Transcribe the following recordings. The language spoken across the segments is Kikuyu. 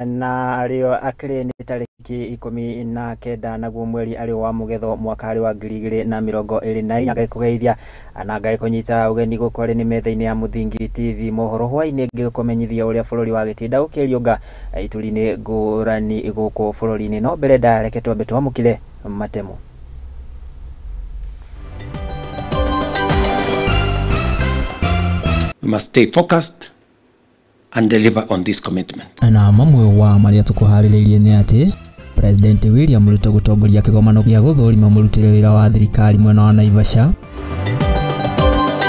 Na arĩo akĩrĩ nĩ tarĩki 19 naguo mweri arĩ wa Mũgetho mwaka arĩ wa 2024. Ngagĩkũgeithia na ngagĩkũnyita ũgeni gũkũ arĩ nĩ metha-inĩ ya Mũthingi TV mohoro hwaĩ-inĩ, ngĩgũkũmenyithia ũrĩa bũrũri wa gĩtinda ũkĩriũnga ituri-inĩ ngũrani gũkũ bũrũri-inĩ. No mbere ndareke twambe twamũkĩre matemo. We must stay focused and deliver on this commitment. Na mamwe wa marĩa tũkũharĩrĩirie nĩ atĩ President William Ruto gũtongoria kĩgomano gĩa gũthũrima mũrutĩre wĩra wa thirikari mwena wa Naivasha.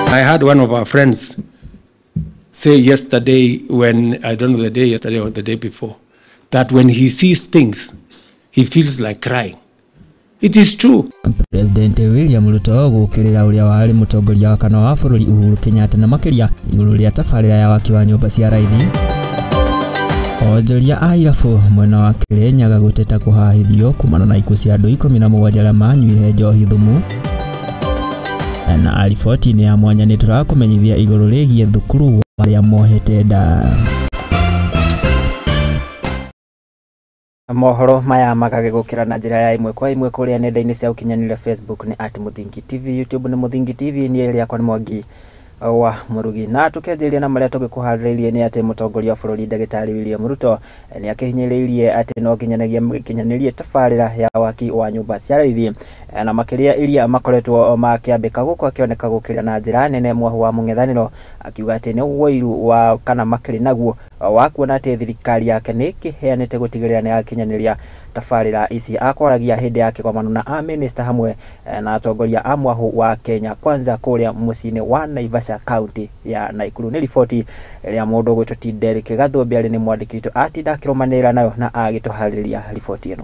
I had one of our friends say yesterday, when I don't know the day yesterday or the day before, that when he sees things, he feels like crying. It is true. President William Ruto gũkĩrĩra ũrĩa warĩ mũtongoria wa kana wa bũrũri Uhuru Kenyatta na makĩria igũrũ rĩa tabarĩra ya waki wa nyũmba cia raithi. Onjoria a irabu mwena wa Kirinyaga gũteta kũhahithio kumana na ikuũ cia andũ 17 arĩa manyuire njohi thumu. Na riboti-inĩ ya mwanya nĩ tũrakũmenyithia igũrũ rĩgiĩ thukuru arĩa mohete nda. Mohoro maya magagĩgũkĩra na njĩra ya ĩmwe kwa ĩmwe kũrĩa nenda-inĩ cia ũkinyanĩria Facebook nĩ at Mũthingi TV, YouTube nĩ Mũthingi TV, niĩ rĩakwa nĩ Mwangi wa Mũrugi. Na tũkĩanjĩrĩria na marĩa tũgĩkũharĩrĩirie nĩ atĩ mũtongoria wa bũrũri ndagĩtarĩ William Ruto nĩ akĩhinyĩrĩirie atĩ no nginyagia gĩkinyanĩrie tabarĩra ya waki wa nyũmba cia raithi na makĩria iria makoretwo makĩambĩka gũkũ, akĩoneka gũkĩra na njĩra nene mwahu wa mũng'ethanĩro, akiuga atĩ nĩ ũiru wa kana makĩrĩ naguo wa kuona atĩ thirikari yake nĩ ĩkĩheanĩte gũtigĩrĩra nĩ yakinyanĩria tabarĩra ici. Akwaragia hĩndĩ ya kĩgomano na amĩnĩsta hamwe na atongoria a mwahu wa Kenya Kwanza kũrĩa mũciĩ-inĩ wa Naivasha kaunti ya Nakuru. Nĩ riboti ĩrĩa mũndũ ũgwĩtwo ti Derrick Gathũmbi arĩ nĩ mwandĩki witũ atinda akĩrũmanĩrĩra nayo na agĩtũharĩrĩria riboti ĩno.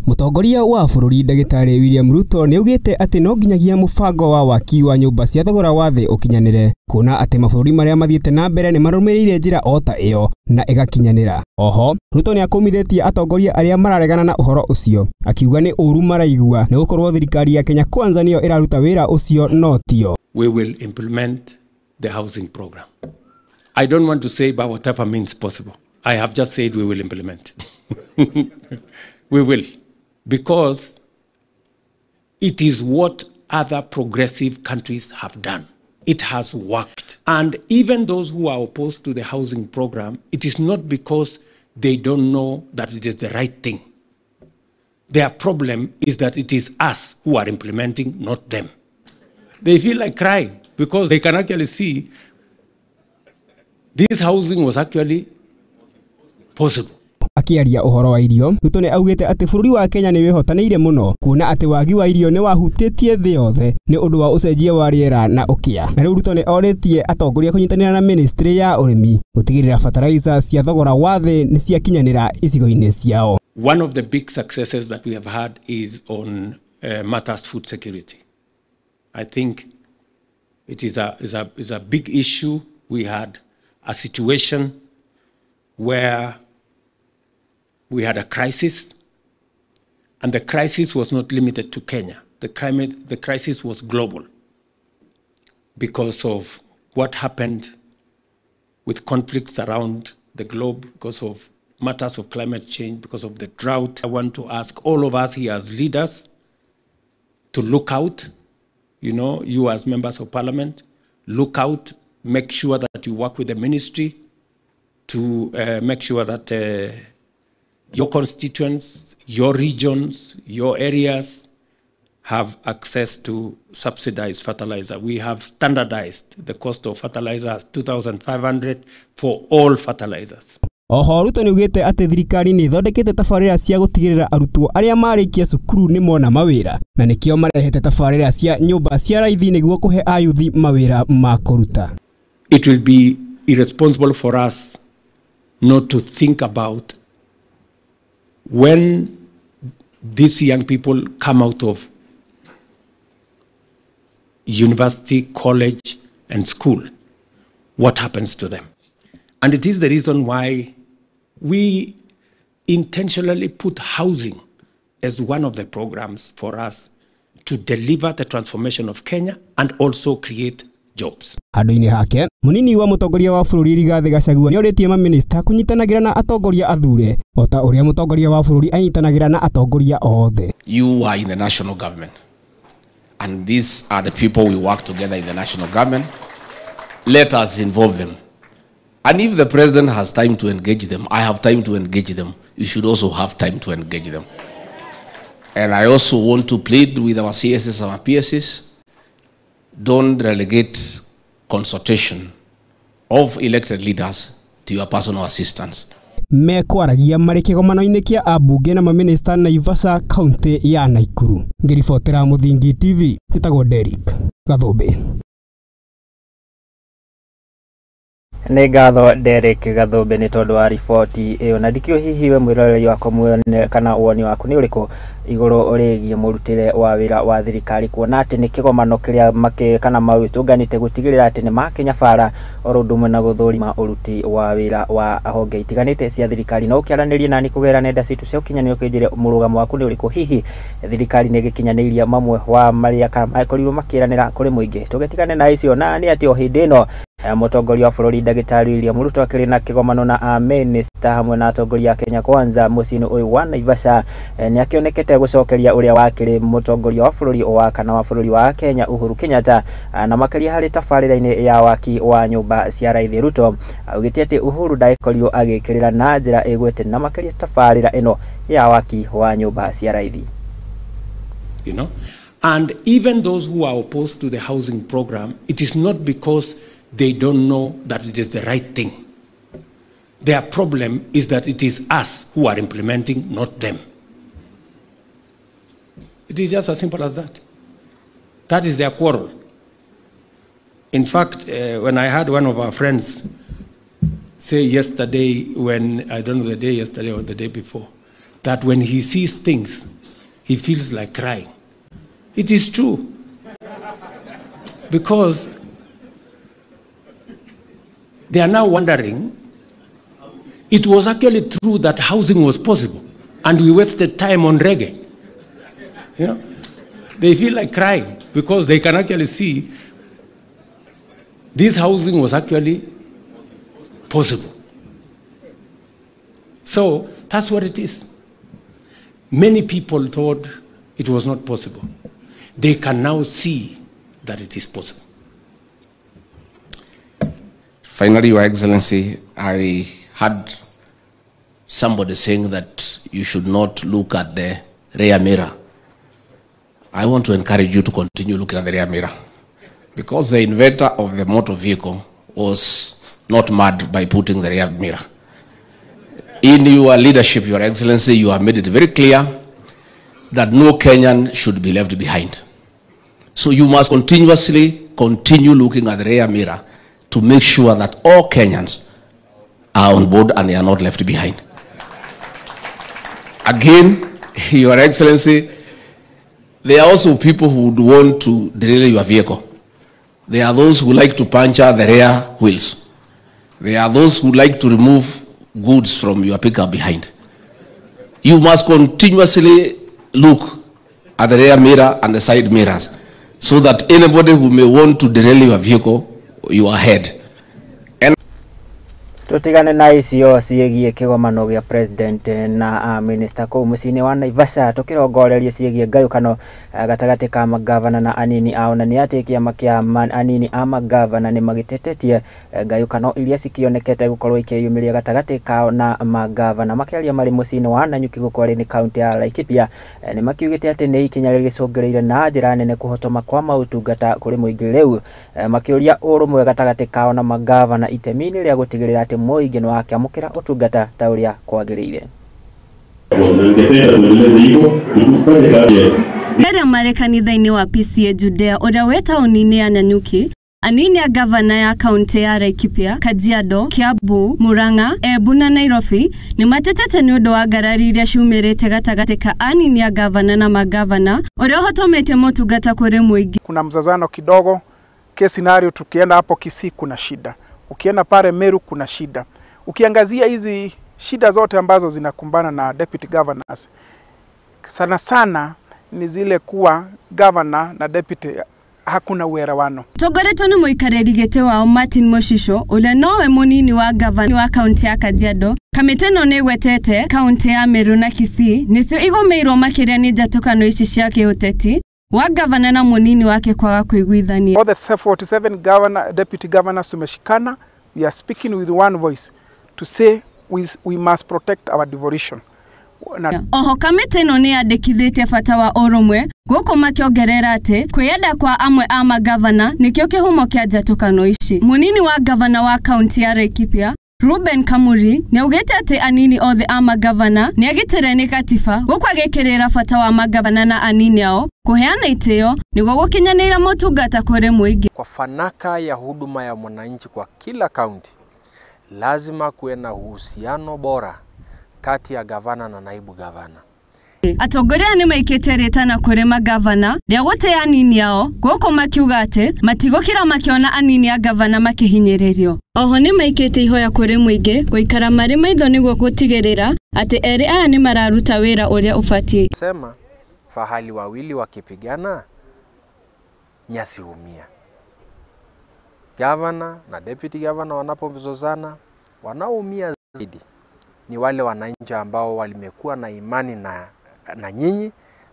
Mũtongoria wa bũrũri ndagĩtarĩ William Ruto nĩ augĩte atĩ no nginyagia mũbango wa waki wa nyũmba cia thogora wa thĩ ũkinyanĩre, kuona atĩ mabũrũri marĩa mathiĩte na mbere nĩ marũmĩrĩire njĩra o ta ĩyo na ĩgakinyanĩra. Oho, Ruto nĩ akũmithĩtie atongoria arĩa mararegana na ũhoro ũcio, akiuga nĩ ũru maraigua nĩ gũkorwo thirikari ya Kenya Kwanza nĩyo ĩraruta wĩra ũcio no tio. We will implement the housing program. I don't want to say by whatever means possible. I have just said we will implement. We will. Because it is what other progressive countries have done. It has worked. And even those who are opposed to the housing program, it is not because they don't know that it is the right thing. Their problem is that it is us who are implementing, not them. They feel like crying because they can actually see this housing was actually possible. Akiaria ũhoro wa irio, Ruto nĩ augĩte atĩ bũrũri wa Kenya nĩ wĩhotanĩire mũno kuona atĩ wagi wa irio nĩ wahutĩtie thĩ yothe nĩ ũndũ wa ũcenjia wa rĩera na ũkĩa. Na rĩu Ruto nĩ orĩtie atongoria kũnyitanĩra na ministry ya ũrĩmi gũtigĩrĩra fertilizer cia thogora wa thĩ nĩ ciakinyanĩra icigo-inĩ ciao. One of the big successes that we have had is on matters food security. I think it is a big issue. We had a situation where we had a crisis, and the crisis was not limited to Kenya. The crisis was global because of what happened with conflicts around the globe, because of matters of climate change, because of the drought. I want to ask all of us here as leaders to look out, you know, you as members of parliament, look out, make sure that you work with the ministry to make sure that your constituents, your regions, your areas have access to subsidized fertilizer. We have standardized the cost of fertilizer as 2,500 for all fertilizers. Oho, Ruto nĩ augĩte atĩ thirikari nĩ ĩthondekete tabarĩra cia gũtigĩrĩra arutwo arĩa marĩkia cukuru nĩ mona mawĩra, na nĩkĩo marehete tabarĩra cia nyũmba cia raithi nĩguo kũhe ayuthi mawĩra ma kũruta. It will be irresponsible for us not to think about when these young people come out of university, college, and school, what happens to them? And it is the reason why we intentionally put housing as one of the programs for us to deliver the transformation of Kenya and also create jobs. Handũ-inĩ hake munini wa mutongoria wa bũrũri Rigathĩ Gachagua nĩorĩtie mamĩnĩsta kũnyitanagĩra na atongoria athure o ta ũrĩa mũtongoria wa bũrũri anyitanagĩra na atongoria othe. You are in the national government, and these are the people we work together in the national government. Let us involve them. And if the president has time to engage them, I have time to engage them. You should also have time to engage them. And I also want to plead with our CSs and our PSs, don't relegate consultation of elected leaders to your personal assistants. Mekwaragia marĩ kĩgomano-inĩ kĩa ambunge na mamĩnĩsta Naivasha kaunti ya Nakuru. Ngĩribotera Mũthingi TV, njĩtagwo Derrick Gathũmbĩ. Nĩ ngatho Derrick Gathũmbĩ nĩ tondũ wa riboti ĩyo, na ndikĩũĩ hihi we mwĩroreri wakwa muone kana woni waku nĩ ũrĩkũ igũrũ rĩgiĩ mũrutĩre wa wĩra wa thirikari, kuona atĩ nĩ kĩgomano kĩrĩa makĩ kana magĩtũnganĩte gũtigĩrĩra atĩ nĩ makinya bara oro ũndũ ũmwe na gũthũrima ũruti wa wĩra wa honge itiganĩte cia thirikari. No ũkĩaranĩrie nani kũgerera nenda citũ cia ũkinyanĩria ũkĩnjĩre mũrũgamo waku nĩ ũrĩkũ, hihi thirikari nĩ ĩgĩkinyanĩirie mamwe wa marĩa kana makorirwo makĩranĩra kũrĩ mũingĩ. Tũgĩtigane na icio na nĩ atĩ o hĩndĩ ĩno mũtongoria wa bũrũri Ndagĩtarĩ William Ruto akĩrĩ na kĩgomano na amĩnĩsta hamwe na atongoria a Kenya Kwanza mũciĩ-inĩ ũyũ wa Naivasha. Nĩ akĩonekete gũcokeria ũrĩa wakĩrĩ mũtongoria wa bũrũri wa kana wa bũrũri wa Kenya Uhuru Kenyatta, na makĩria harĩ tabarĩra-inĩ ya waki wa nyũmba cia raithi. Ruto augĩte atĩ Uhuru ndagĩkorirwo agĩkĩrĩra na njĩra ĩgwete na makĩria tabarĩra ĩno ya waki wa nyũmba cia raithi. You know, and even those who are opposed to the housing program, it is not because they don't know that it is the right thing. Their problem is that it is us who are implementing, not them. It is just as simple as that. That is their quarrel. In fact, when I had one of our friends say yesterday, when, I don't know the day yesterday or the day before, that when he sees things, he feels like crying. It is true. Because they are now wondering, it was actually true that housing was possible, and we wasted time on reggae. You know, they feel like crying because they can actually see this housing was actually possible. So that's what it is. Many people thought it was not possible. They can now see that it is possible. Finally, Your Excellency, I had somebody saying that you should not look at the rear mirror. I want to encourage you to continue looking at the rear mirror, because the inventor of the motor vehicle was not mad by putting the rear mirror. In your leadership, Your Excellency, you have made it very clear that no Kenyan should be left behind. So you must continuously continue looking at the rear mirror to make sure that all Kenyans are on board and they are not left behind. Again, Your Excellency, there are also people who would want to derail your vehicle. There are those who like to puncture the rear wheels. There are those who like to remove goods from your pickup behind. You must continuously look at the rear mirror and the side mirrors so that anybody who may want to derail your vehicle, you are ahead. Tutigane na icio ciĩgiĩ kĩgomano gĩa president na minister kũu mũciĩ-inĩ wa Naivasha, tũkĩrongoreria ciĩgiĩ ngayũkano gatagatĩ ka magavana na anini ao, na nĩ atĩ kĩama kĩa anini a magavana nĩ magĩtetetie ngayũkano iria cikĩonekete gũkorwo ikĩyumĩria gatagatĩ kao na magavana. Makĩaria marĩ mũciĩ-inĩ wa Nanyuki gũkũ nĩ kaunti ya Laikipia, nĩ makiugĩte atĩ nĩ ikinya rĩgĩcũngĩrĩire na njĩra nene kũhotoma kwa maũtungata kũrĩ mũingĩ rĩu, makĩũria ũrũmwe gatagatĩ kao na magavana itemi-inĩ rĩa gũtigĩrĩra atĩ mũingĩ nĩ wakĩamũkĩra ũtungata ta ũrĩa kwagĩrĩire. Rĩrĩa marĩ kanitha-inĩ wa PCEA Judea ũrĩa wĩ taũni-inĩ ya Nanyuki, anini a gavana ya kaunti ya Laikipia, Kajiado, Kiambu, Murang'a, Embu na Nairobi nĩ matetete nĩ ũndũ wa ngarari iria ciumĩrĩte gatagatĩ ka anini a gavana na magavana ũrĩa ũhotomete motungata kũrĩ mũingĩ. Kuna mzazano kidogo, case scenario tukienda hapo Kisii kuna shida, ukienda pale Meru kuna shida. Ukiangazia hizi shida zote ambazo zinakumbana na deputy governors, sana sana ni zile kuwa governor na deputy hakuna uelewano. Tongoretwo nĩ mũikarĩri gĩtĩ wao Martin Moshisho ũrĩa nowe mũnini wa gavana wa kaunti ya Kajiado. Kamĩtĩ ĩno nĩ ĩgwetete kaunti ya Meru na Kisii nĩcio igũmĩirwo makĩria nĩ njatũkano ici cia kĩũteti wa gavana na mũnini wake kwaga kũiguithania. All the 47 governor, deputy governors tumeshikana, we are speaking with one voice to say we must protect our devolution. Oho kamĩtĩ ĩno nĩ yandĩkithĩtie bata wa ũrũmwe gũkũ makĩongerera atĩ kwĩyenda kwa amwe a magavana nĩkĩo kĩhumo kĩa njatũkano ici. Mũnini wa gavana wa kaunti ya Laikipia Ruben Kamuri nĩaugĩte atĩ anini othe a magavana nĩagitĩre nĩ katiba gũkũ agĩkĩrĩra bata wa magavana na anini ao kũheana itĩo nĩguo gũkinyanĩria motungata kũrĩ mũingĩ. Kwa fanaka ya huduma ya mwananchi kwa kila kaunti lazima kuwe na uhusiano bora kati ya gavana na naibu gavana. Atongoria nĩ maikĩtie rĩtana kũrĩ magavana rĩa gũtĩa anini ao gũkũ makiuga atĩ matigũkira makĩona anini a gavana makĩhinyĩrĩrio. Oho nĩ maikĩtie ihoya kũrĩ mũingĩ gũikara marĩ maitho nĩguo gũtigĩrĩra atĩ erĩ aya nĩ mararuta wĩra ũrĩa ũbatiĩ. Sema fahali wawili wakipigana nyasi humia. Gavana na deputy gavana wanapozozana, wanaoumia zaidi ni wale wananchi ambao walimekuwa na imani na nyinyi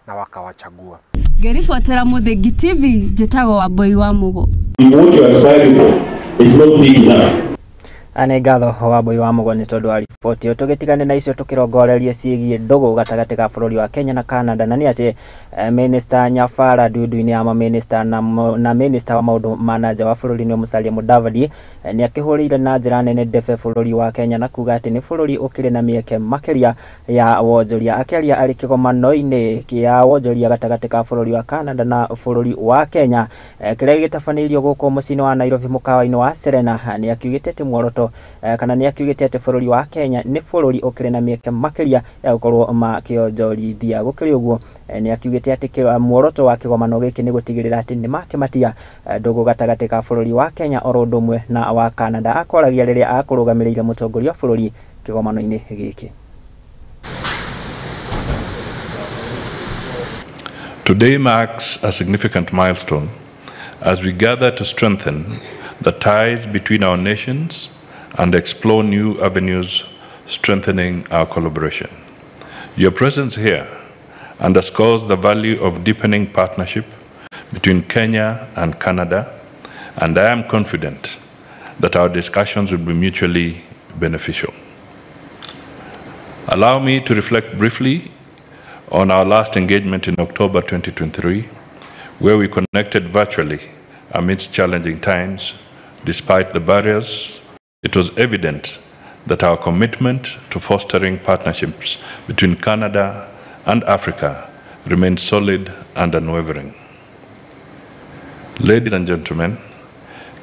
na wakawachagua. Ngeribotera Muthingi TV, njĩtagwo Wambui wa Mugo. What you are striving for is not big enough. Nĩ ngatho Wambui wa Mugo nĩ tondũ wa riboti ĩyo. Tũgĩtigane na icio tũkĩrongorerie ciĩgiĩ ndũgũ gatagatĩ ga bũrũri wa Kenya na Canada, na nĩ atĩ Minister Nyabara ndundu-inĩ ya mamĩnĩsta na Minister wa maũndũ ma na nja wa bũrũri nĩ Musalia Mudavadi nĩ akĩhũrĩire na njĩra nene ndebe bũrũri wa Kenya na kuga atĩ nĩ bũrũri ũkĩrĩ na mĩeke makĩria ya wonjoria. Akĩaria arĩ kĩgomano-inĩ kĩa wonjoria gatagatĩ ka bũrũri wa Canada na bũrũri wa Kenya kĩrĩa gĩtabanĩirio gũkũ mũciĩ-inĩ wa Nairobi mũkawa-inĩ wa Serena, nĩ akiugĩte atĩ muoroto kana nĩ akiugĩte atĩ bũrũri wa Kenya nĩ bũrũri ũkĩrĩ na mĩeke makĩria ya gũkorwo makĩonjorithia. Gũkĩrĩ ũguo nĩ akiugĩte atĩ muoroto wa kĩgomano gĩkĩ nĩ gũtigĩrĩra atĩ nĩ makĩmatia ndũgũ gatagatĩ ka bũrũri wa Kenya oro ũndũ ũmwe na wa Canada. Akwaragia rĩrĩa akũrũgamĩrĩire mũtongoria wa bũrũri kĩgomano-inĩ gĩkĩ. Today marks a significant milestone as we gather to strengthen the ties between our nations and explore new avenues strengthening our collaboration. Your presence here underscores the value of deepening partnership between Kenya and Canada, and I am confident that our discussions will be mutually beneficial. Allow me to reflect briefly on our last engagement in October 2023, where we connected virtually amidst challenging times. Despite the barriers, it was evident that our commitment to fostering partnerships between Canada and Africa remains solid and unwavering. Ladies and gentlemen,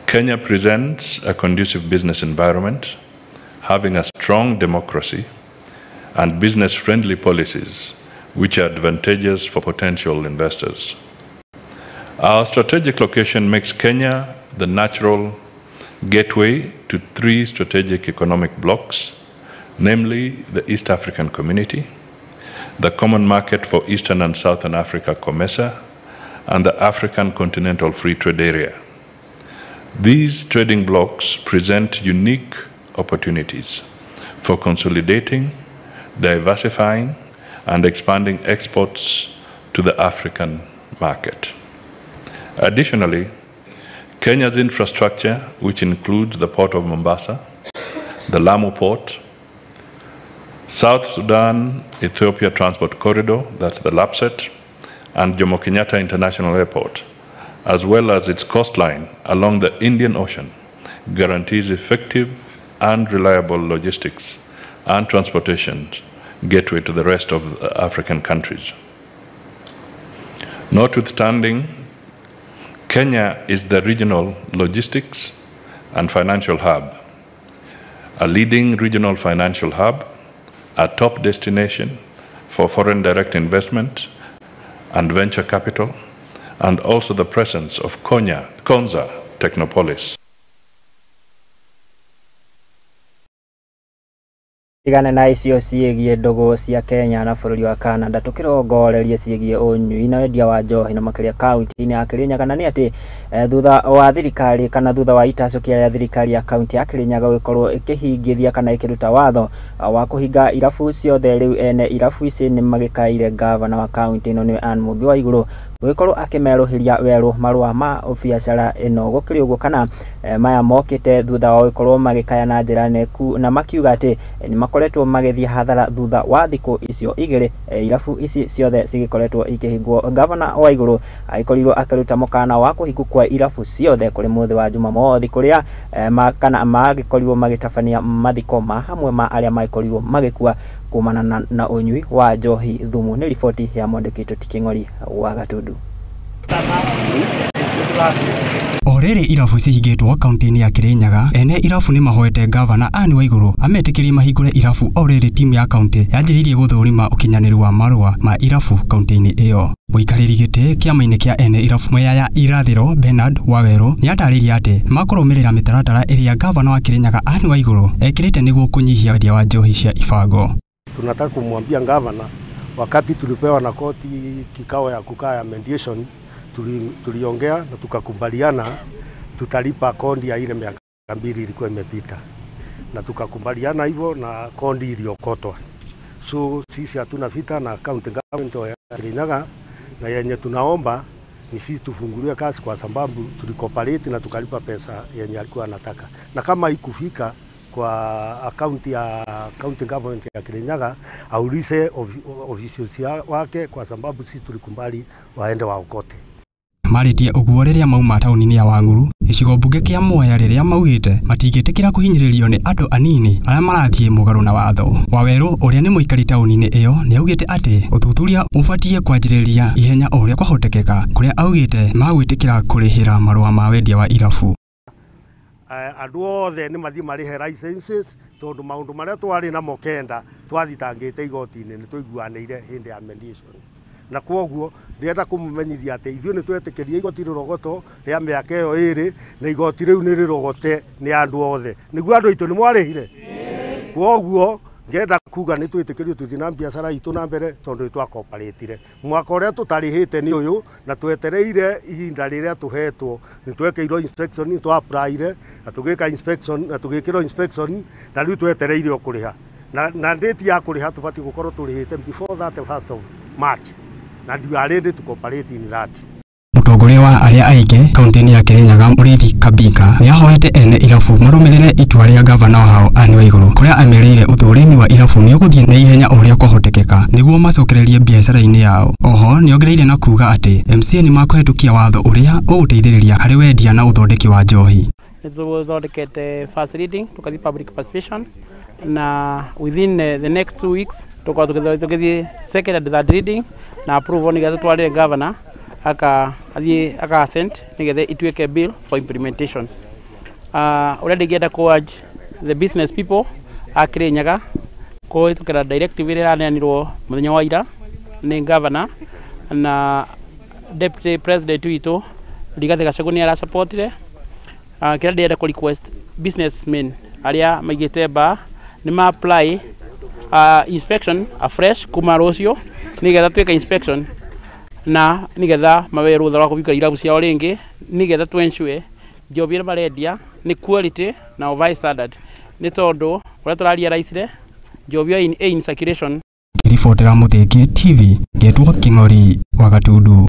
Kenya presents a conducive business environment, having a strong democracy and business-friendly policies which are advantageous for potential investors. Our strategic location makes Kenya the natural gateway to three strategic economic blocks, namely the East African Community, the Common Market for Eastern and Southern Africa, COMESA, and the African Continental Free Trade Area. These trading blocks present unique opportunities for consolidating, diversifying, and expanding exports to the African market. Additionally, Kenya's infrastructure, which includes the Port of Mombasa, the Lamu Port, South Sudan Ethiopia Transport Corridor, that's the LAPSSET, and Jomo Kenyatta International Airport, as well as its coastline along the Indian Ocean, guarantees effective and reliable logistics and transportation gateway to the rest of the African countries. Notwithstanding, Kenya is the regional logistics and financial hub, a leading regional financial hub, a top destination for foreign direct investment and venture capital, and also the presence of Konza Technopolis. Tigana na icio ciĩgiĩ ndũgũ cia Kenya na bũrũri wa Canada, tũkĩrongoreria ciĩgiĩ ũnyui na wendia wa njohi na makĩria kaunti-inĩ ya Kirinyaga. Na nĩ atĩ thutha wa thirikari kana thutha wa itacũkia rĩa thirikari ya kaunti ya Kirinyaga gũgĩkorwo ĩkĩhingithia kana ĩkĩruta watho wa kũhinga irabu ciothe, rĩu ene irabu ici nĩ magĩkaire gavana wa kaunti ĩno nĩwe Anne Mũmbi wa Igũrũ gũgĩkorwo akĩmerũhĩria werũ marũa ma biacara ĩno. Gũkĩrĩ ũguo kana maya mokĩte thutha wa gũkorwo magĩkaya na njĩra neku na makiuga atĩ nĩ makoretwo magĩthiĩ hathara thutha wa thikũ icio igĩrĩ irabu ici ciothe cigĩkoretwo ikĩhingwo. Gavana wa Igũrũ agĩkorirwo akĩruta mũkana wa kũhingwo kwa irabu ciothe kũrĩ mũthĩ wa Jumamothi, kũrĩa kana magĩkorirwo magĩtabania mathiko ma hamwe ma arĩa magĩkorirwo magĩkua kumana na ũnyui wa njohi thumu. Nĩ riboti ya mwandĩki witũ Kĩng'ori wa Gatundu. O rĩrĩ irabu cihingĩtwo kaunti-inĩ ya Kirinyaga, ene irabu nĩ mahoete gavana Anne Waigũrũ ametĩkĩrie mahingũre irabu o rĩrĩ timu ya kaunti yanjĩrĩirie gũthũrima ũkinyanĩru wa marũa ma irabu kaunti-inĩ ĩyo. Mũikarĩri gĩtĩ kĩama-inĩ kĩa ene irabu Mwea ya Irathĩro Bernard Wawerũ nĩatarĩirie atĩ makũrũmĩrĩra mĩtaratara ĩrĩa gavana wa Kirinyaga Anne Waigũrũ ekĩrĩte nĩguo kũnyihia wendia wa njohi cia ibango. Tunataka kumwambia gavana, wakati tulipewa na koti kikao ya kukaa ya mediation, tuliongea na tukakubaliana tutalipa kondi ya ile miaka 2 ilikuwa imepita, na tukakubaliana hivyo na kondi iliokotwa. So sisi hatuna vita na county government ya Kirinyaga, na yenye tunaomba ni sisi tufunguliwe kazi kwa sababu tulikooperate na tukalipa pesa yenye alikuwa anataka, na kama ikufika kwa account ya county government ya Kirinyaga aulize officials wake, kwa sababu sisi tulikubali waende waokote. Marĩtie ũguo rĩrĩa mauma taũni-inĩ ya Wang'uru gĩcigo mbunge kĩa Mwea rĩrĩa maugĩte matingĩtĩkĩra kũhinyĩrĩrio nĩ andũ anini arĩa marathiĩ mũgarũ na watho. Wawerũ ũrĩa nĩ mũikari taũni-inĩ ĩyo nĩaugĩte atĩ ũthuthuria ũbatiĩ kwanjĩrĩria ihenya o ũrĩa kwahotekeka, kũrĩa augĩte magwĩtĩkĩra kũrĩhĩra marũa ma wendia wa irabu. Andũ othe nĩ mathiĩ marĩhe licenses tondũ maũndũ marĩa twarĩ namo kenda twathitangĩte igoti-inĩ nĩ tũiguanĩire hĩndĩ ya mediation, na kwoguo ndĩrenda kũmũmenyithia atĩ ithuĩ nĩ twetĩkĩria igoti rĩrogoto rĩa mĩaka ĩyo ĩrĩ, na igoti rĩu nĩ rĩrogote nĩ andũ othe, nĩguo andũ aitũ nĩ mwarĩhire. Kwoguo ngenda kuga nĩ twĩtĩkĩrio tũthiĩ na biacara itũ na mbere tondũ nĩ twakooperatire. Mwaka ũrĩa tũtarĩhĩte nĩ ũyũ, na twetereire ihinda rĩrĩa tũhetwo, nĩ twekĩirwo inspection, nĩ twa-applyire na tũgĩka inspection na tũgĩkĩrwo inspection, na rĩu twetereire o kũrĩha, na date ya kũrĩha tũbatiĩ gũkorwo tũrĩhĩte before that 1st of March, na you are ready to cooperate in that. Mũtongoria wa arĩa aingĩ kaunti-inĩ ya Kirinyaga Mũrĩithi Kabinga nĩahoete ene irabu marũmĩrĩre itua rĩa gavana wao Anne Waigũrũ, kũrĩa amerĩire ũthũrimi wa irabu nĩũgũthiĩ na ihenya o ũrĩa kwahotekeka nĩguo macokererie biacara-inĩ yao. Oho nĩongereire na kuga atĩ MCA nĩmakũhetũkia watho ũrĩa ũgũteithĩrĩria harĩ wendia na ũthondeki wa njohi. Nĩtũthondekete first reading, tũkathiĩ public participation, na within the next 2 weeks tũkorwo tũgĩthiĩ second and third reading na approval nĩgetha tũtwarĩre governor aka athiĩ aka assent nĩgetha ituĩke bill for implementation. Ũrĩa ndingĩenda kũ urge the business people a Kirinyaga kũhĩtũkĩra directive ĩrĩa ĩraneanirwo mũthenya wa ira nĩ governor na deputy president witũ Rigathĩ Gachagua nĩ arasupportire. Kĩrĩa ndĩrenda kũ request businessmen arĩa maigĩte bar nĩ ma apply inspection afresh kuma rũciũ nĩgetha twĩke inspection na nĩgetha mawe rũtha rwa kũhinga irabu ciao rĩngĩ, nĩgetha tũ ensure njohi ĩrĩa marendia nĩ quality na of high standard, nĩ tondũ ũrĩa tũrarealize njohi ĩyo in circulation. Ngĩribotera Mũthingi TV ngetwo Kĩng'ori wa Gatundu.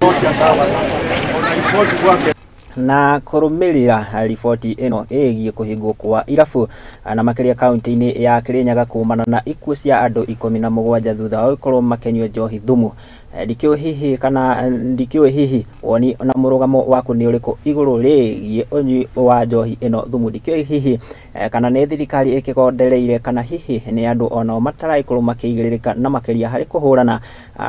Na kũrũmĩrĩra riboti ĩno ĩgiĩ kũhingwo kwa irabu na makĩria kaunti-inĩ ya Kirinyaga kumana na ikuũ cia andũ 17 thutha wa gũkorwo makĩnyua njohi thumu, ndikĩũĩ hihi kana ndikĩũĩ hihi woni na mũrũgamo waku nĩ ũrĩkũ igũrũ rĩgiĩ ũnyui wa njohi ĩno thumu. Ndikĩũĩ hihi kana nĩ thirikari ĩkĩgondereire kana hihi nĩ andũ onao mataragĩkorwo makĩigĩrĩrĩka na makĩria harĩ kũhũrana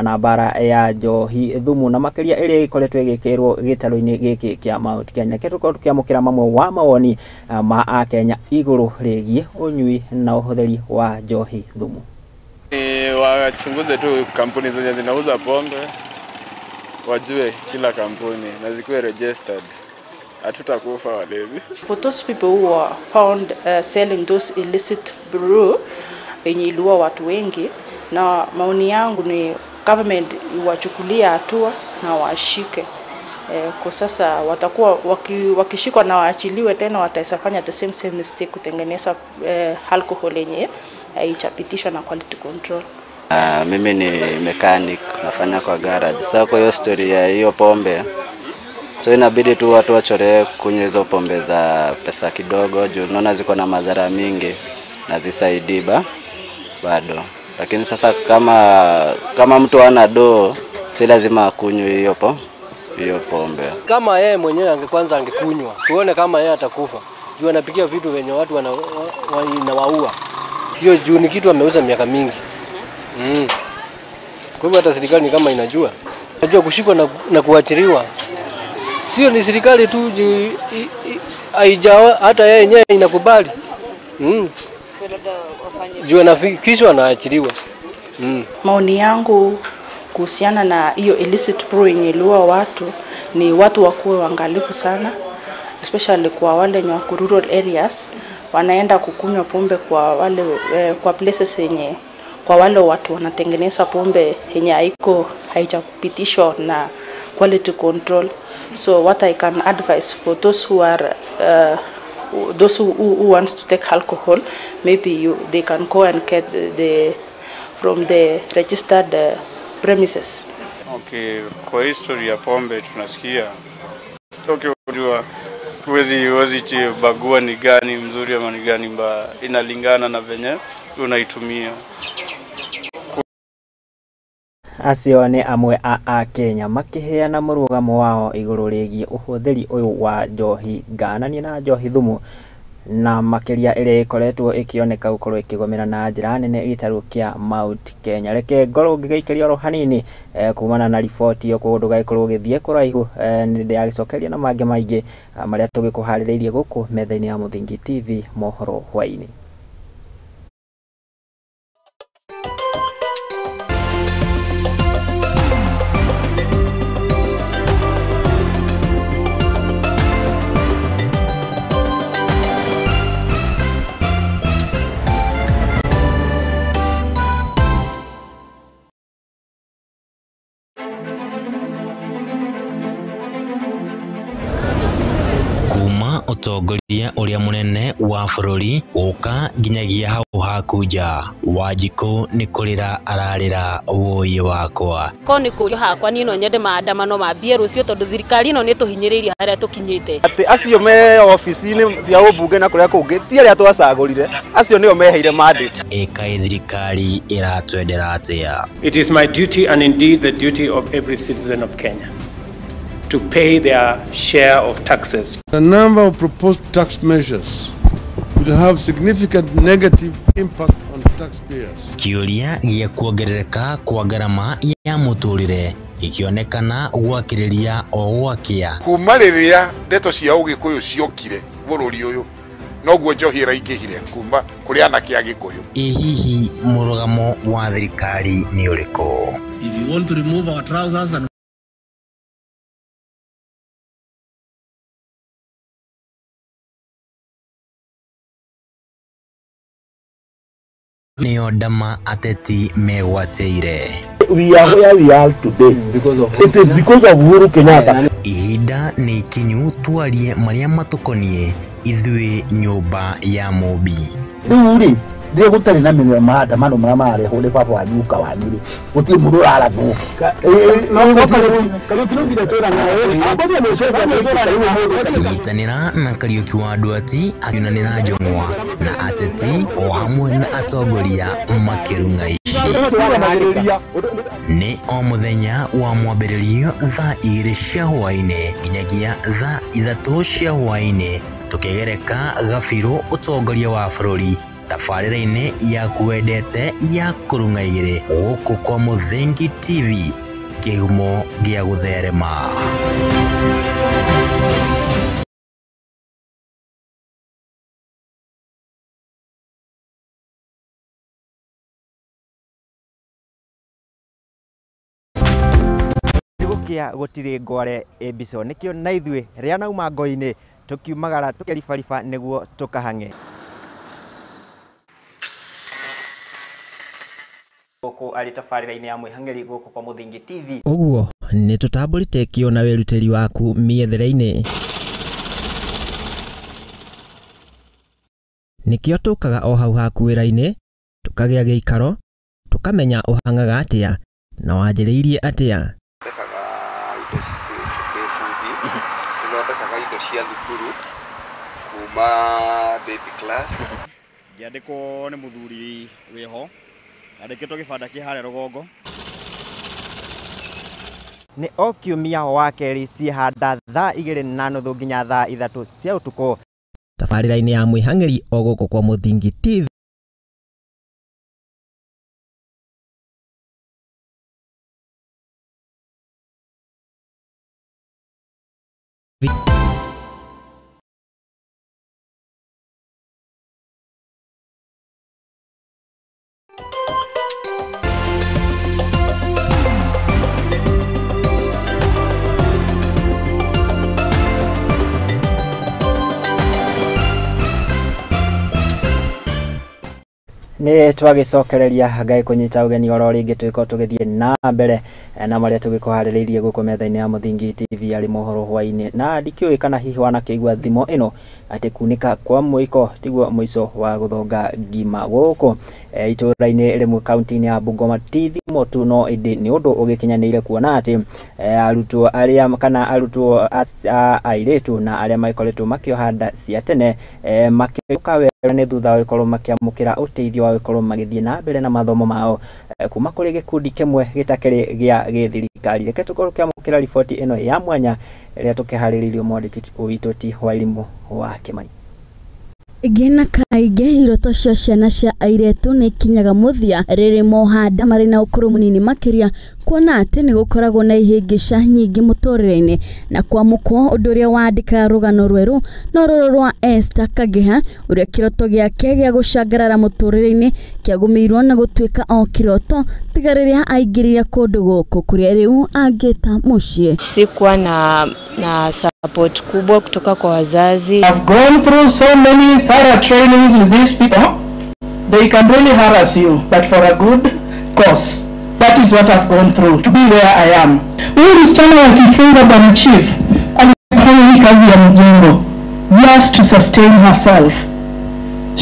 na mbara ya njohi thumu na makĩria ĩrĩa ĩkoretwo ĩgĩkĩrwo gĩtarũ-inĩ gĩkĩ kĩa Mount Kenya. Reke tũkorwo tũkĩamũkĩra mamwe wa mawoni ma akenya igũrũ rĩgiĩ ũnyui na ũhũthĩri wa njohi thumu. Wachunguze tu kampuni zenye zinauza pombe, wajue kila kampuni na zikuwe registered. Hatutakufa walevi. For those people who are found selling those illicit brew, yenye iliua watu wengi, na maoni yangu ni government iwachukulia hatua na washike. Kwa sasa watakuwa wakishikwa na waachiliwe tena wataisafanya the same mistake kutengeneza alcohol yenye haijapitishwa na quality control. Mimi ni mechanic, nafanya kwa garage. Sasa kwa hiyo story ya hiyo pombe, so inabidi tu watu wachoree kunywa hizo pombe za pesa kidogo juu unaona ziko na madhara mingi na zisaidii bado. Lakini sasa kama mtu ana doo si lazima akunywe hiyo pombe. Kama yeye mwenyewe angekwanza angekunywa, tuone kama yeye atakufa. Juu anapikia vitu venye watu wanawaua. Hiyo juu ni kitu ameuza miaka mingi. Kwa hivyo hata serikali ni kama inajua. Najua kushikwa na kuachiliwa. Sio ni serikali tu haijawa hata yeye yenyewe inakubali. Juu anafikishwa anaachiliwa. Maoni yangu kuhusiana na hiyo illicit brew yenye iliua watu ni watu wakuwe waangalifu sana, especially kwa wale wenye wako rural areas wanaenda kukunywa pombe kwa wale kwa places yenye kwa wale watu wanatengeneza pombe yenye haijapitishwa na quality control. So what I can advise for those who are those who wants to take alcohol, maybe they can go and get the from the registered premises. Okay, kwa history ya pombe tunasikia. Okay, unajua huwezi bagua ni gani mzuri ama ni gani mbaya, inalingana na venye unaitumia. Acio nĩ amwe a Akenya makĩheana mũrũgamo wao igũrũ rĩgiĩ ũhũthĩri ũyũ wa njohi ngananie na njohi thumu na makĩria ĩrĩa ĩkoretwo ĩkĩoneka gũkorwo ĩkĩgomera na njĩra nene gĩtarũ kĩa Mount Kenya. Reke ngorwo ngĩgĩikĩria oro hanini kumana na riboti ĩyo koguo ndũgagĩkorwo ũgĩthiĩ kũraihu, nĩ ndĩragĩcokeria na mangĩ maingĩ marĩa tũgĩkũharĩrĩirie gũkũ metha-inĩ ya Mũthingi TV mohoro hwaĩ-inĩ. Ũtongoria ũrĩa mũnene wa bũrũri gũka nginyagia hau hakunja Wanjikũ nĩ kũrĩra ararĩra wũi wakwa. Ko nĩ kũrio hakwa niĩ no nyende maandamano mambie rũciũ tondũ thirikari ĩno nĩ tũhinyĩrĩirie harĩa tũkinyĩte. Atĩ acio me ofici-inĩ cia ũmbunge na kũrĩa kũngĩ ti arĩa twacagũrire, acio nĩo meheire mandate. Ĩkaĩ thirikari ĩratwendera atĩa? It is my duty and indeed the duty of every citizen of Kenya to pay their share of taxes. A number of proposed tax measures will have significant negative impact on taxpayers. Kĩũria gĩa kuongerereka kwa ngarama ya mũtũrĩre ikĩonekana gwakĩrĩria o gwakĩa. Kuma rĩrĩa ndeto cia ũgĩkũyũ ciokire bũrũri ũyũ noguo njohi ĩraingĩhire kuma kũrĩ anake a Gĩkũyũ. Ĩ hihi mũrũgamo wa thirikari nĩ ũrĩkũ? If you want to remove our trousers and nĩyo ndama ateti megwatĩire. We are where we are today because of it is because of Uhuru Kenyatta. Ihinda nĩ ikinyu twarie marĩa matũkoniĩ ithuĩ nyũmba ya Mũmbi. Rĩu rĩ rĩrĩa gũtarĩ na maandamano marĩa mararehwo nĩ baba wanyu guka wanyu rĩ gũtirĩ mũndũ ũrarathwo. Nyitanĩra na Kariũki wa Nduati akiunanĩra njũng'wa na ateti o hamwe na atongoria makĩrung'a ici. Nĩ o mũthenya wa mwambĩrĩrio thaa 2 cia hwaĩ-inĩ nginyagia thaa 3 cia hwaĩ-inĩ tũkĩgereka gabirũ ũtongoria wa bũrũri tabarĩra-inĩ yaku wendete ya kũrung'a igĩrĩ gũkũ kwa Mũthingi TV kĩhumo gĩa gũtherema. Gũkĩa gũtirĩ ngware ĩmbico nĩkĩo na ithuĩ rĩa nauma ngo-inĩ tũkiumagara tũkeribariba nĩguo tũkahang'e. gũkũ arĩ tabarĩra-inĩ ya mwĩhang'ĩri gũkũ kwa Mũthingi TV. Ũguo nĩ tũtambũrĩte kĩo na wĩrutĩri waku mĩethere-inĩ. Nĩkĩo tũkaga o hau haku wĩra-inĩ, tũkagĩa gĩikaro, tũkamenya ũhang'aga atĩa na wanjĩrĩirie atĩa. Thondekaga indo ndĩ bundi, nĩthondekaga indo cia thukuru kuma baby class. Ngĩandĩkwo nĩ mũthuri wĩho, andĩkĩtwo gĩbanda kĩ harĩa rũgongo. Nĩ o kiumia wa kerĩ ciĩhanda thaa 2:30 nginya thaa 3 cia ũtukũ. Tabarĩra-inĩ ya mwĩhang'ĩri o gũkũ kwa Mũthingi TV. Nĩ twagĩcokereria Ngai kũnyita ũgeni oro rĩngĩ tũgĩkorwo tũgĩthiĩ na mbere na marĩa tũgĩkũharĩrĩirie gũkũ metha-inĩ ya Mũthingi TV arĩ mohoro hwaĩ-inĩ. Na ndikĩũĩ kana hihi wanakĩigua thimo ĩno atĩ kunĩka kwa mũiko tiguo mũico wa gũthonga ngima gũkũ itũũra-inĩ rĩmwe kaunti-inĩ ya Bungoma. Ti thimo tu no ĩndĩ nĩ ũndũ ũgĩkinyanĩire kuona atĩ arutwo arĩa kana arutwo a airĩtu na arĩa magĩkoretwo makĩoha nda cia tene makĩũka wega nĩ thutha wa gũkorwo makĩamũkĩra ũteithio wa gũkorwo magĩthiĩ na mbere na mathomo mao kuma kũrĩ gĩkundi kĩmwe gĩtakĩrĩ gĩa gĩthirikari. Reke tũkorwo tũkĩamũkĩra riboti ĩno ya mwanya ĩrĩa tũkĩharĩrĩirio mwandĩki witũ ti Wairimũ wa Kĩmani. Kaingĩ na kaingĩ iroto cia ciana cia airĩtu nĩ ikinyaga mũthia rĩrĩ moha nda marĩ na ũkũrũ mũnini makĩria, kuona atĩ nĩ gũkoragwo na ihĩngĩca nyingĩ mũtũrĩre-inĩ na kwamũkwo. Ũndũ ũrĩa wandĩkaga rũgano rwerũ no rũrũ rwa Esther Kageha, ũrĩa kĩroto gĩake gĩa gũcangarara mũtũrĩre-inĩ kĩagũmĩirwo na gũtuĩka o kĩroto tiga rĩrĩa aingĩrire kũndũ gũkũ kũrĩa rĩu angĩta mũciĩ. Sikuwa na support kubwa kutoka kwa wazazi. I've gone through so many thorough trainings with these people. They can really harass you, but for a good cause. That is what I've gone through to be where I am. Huyu msichana wa kifunga bwana chief alifanya hii kazi ya mjengo just to sustain herself.